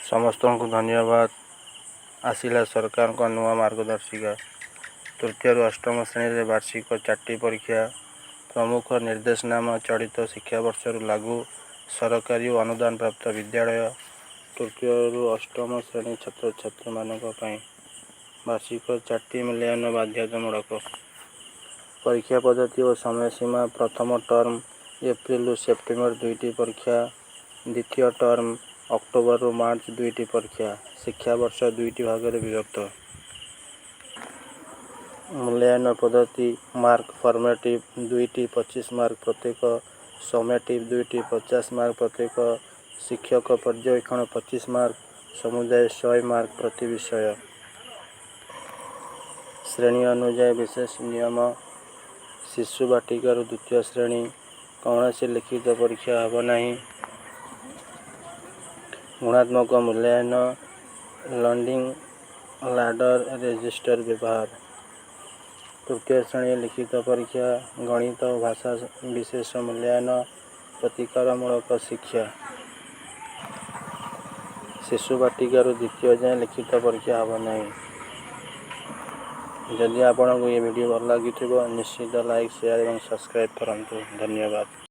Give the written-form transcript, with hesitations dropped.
ସମସ୍ତଙ୍କୁ ଧନ୍ୟବାଦ। ଆସିଲା ସରକାରଙ୍କ ନୂଆ ମାର୍ଗଦର୍ଶିକା। ତୃତୀୟରୁ ଅଷ୍ଟମ ଶ୍ରେଣୀରେ ବାର୍ଷିକ ଚାରିଟି ପରୀକ୍ଷା। ପ୍ରମୁଖ ନିର୍ଦ୍ଦେଶନାମା ଚଳିତ ଶିକ୍ଷାବର୍ଷରୁ ଲାଗୁ। ସରକାରୀ ଓ ଅନୁଦାନ ପ୍ରାପ୍ତ ବିଦ୍ୟାଳୟ, ତୃତୀୟରୁ ଅଷ୍ଟମ ଶ୍ରେଣୀ ଛାତ୍ରଛାତ୍ରୀମାନଙ୍କ ପାଇଁ ବାର୍ଷିକ ଚାରିଟି ମୂଲ୍ୟାୟନ ବାଧ୍ୟତାମୂଳକ। ପରୀକ୍ଷା ପଦ୍ଧତି ଓ ସମୟସୀମା: ପ୍ରଥମ ଟର୍ମ ଏପ୍ରିଲରୁ ସେପ୍ଟେମ୍ବର, ଦୁଇଟି ପରୀକ୍ଷା। ଦ୍ୱିତୀୟ ଟର୍ମ ଅକ୍ଟୋବରରୁ ମାର୍ଚ୍ଚ, ଦୁଇଟି ପରୀକ୍ଷା। ଶିକ୍ଷାବର୍ଷ ଦୁଇଟି ଭାଗରେ ବିଭକ୍ତ। ମୂଲ୍ୟାୟନ ପଦ୍ଧତି: ମାର୍କ: ଫର୍ମେଟିଭ୍ ଦୁଇଟି, 25 ମାର୍କ ପ୍ରତ୍ୟେକ। ସମେଟିଭ୍ ଦୁଇଟି, 50 ମାର୍କ ପ୍ରତ୍ୟେକ। ଶିକ୍ଷକ ପର୍ଯ୍ୟବେକ୍ଷଣ 25 ମାର୍କ। ସମୁଦାୟ 100 ମାର୍କ ପ୍ରତି ବିଷୟ। ଶ୍ରେଣୀ ଅନୁଯାୟୀ ବିଶେଷ ନିୟମ। ଶିଶୁ ବାଟିକାରୁ ଦ୍ୱିତୀୟ ଶ୍ରେଣୀ, କୌଣସି ଲିଖିତ ପରୀକ୍ଷା ହେବ ନାହିଁ। ଗୁଣାତ୍ମକ ମୂଲ୍ୟାୟନ, ଲର୍ଣ୍ଣିଂ ଲାଡର ରେଜିଷ୍ଟର ବ୍ୟବହାର। ତୃତୀୟ ଶ୍ରେଣୀ, ଲିଖିତ ପରୀକ୍ଷା, ଗଣିତ ଓ ଭାଷା ବିଶେଷ ମୂଲ୍ୟାୟନ, ପ୍ରତିକାରମୂଳକ ଶିକ୍ଷା। ଶିଶୁ ବାଟିକାରୁ ଦ୍ୱିତୀୟ ଯାଏଁ ଲିଖିତ ପରୀକ୍ଷା ହେବ ନାହିଁ। ଯଦି ଆପଣଙ୍କୁ ଏ ଭିଡ଼ିଓ ଭଲ ଲାଗିଥିବ, ନିଶ୍ଚିତ ଲାଇକ୍, ସେୟାର ଏବଂ ସବସ୍କ୍ରାଇବ୍ କରନ୍ତୁ। ଧନ୍ୟବାଦ।